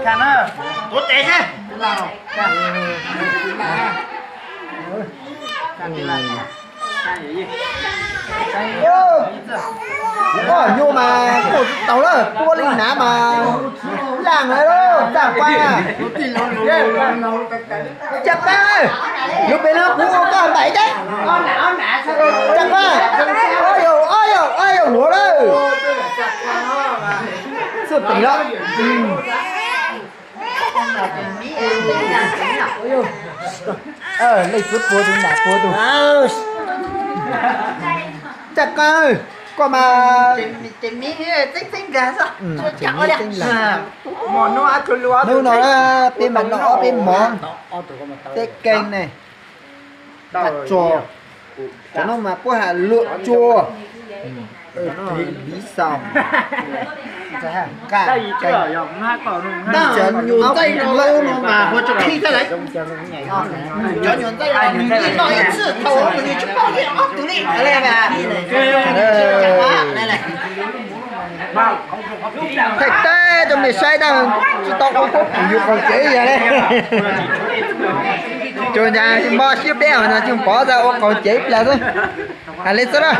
Tuav tes seb. Koj nyuj mas kuj tau lawm, tua li nav mas laj lawm lauj, Txaj Quang. Txaj Quang, yuav pem no kuv ua koj npaim thiab. Txaj Quang, ob yau, ob yau, ob yau luav lawm. Xub pem los. Leej txiv puag tus nram puag tus. Txaj Quang, koj mas. Hnub no peb mam noj ob peb mov, teb keeg ne. Tso, cov no mas puab has luam tsua. Tiv xaus. Cov nyuam ntxaij no mas ua tso khi thiab lawm. Cov nyuam ntxaij no nws yeej noj ib txhij thaum nws tsis paub li ob tug li. Thaij teb rau mej saib, tsis tau ua koob kuv yug qaum cev yog le. Tsuas ncaag mob siab peb hov no tsuas pov tau ua qaum cev ib plag xwb. Hais li xwb na.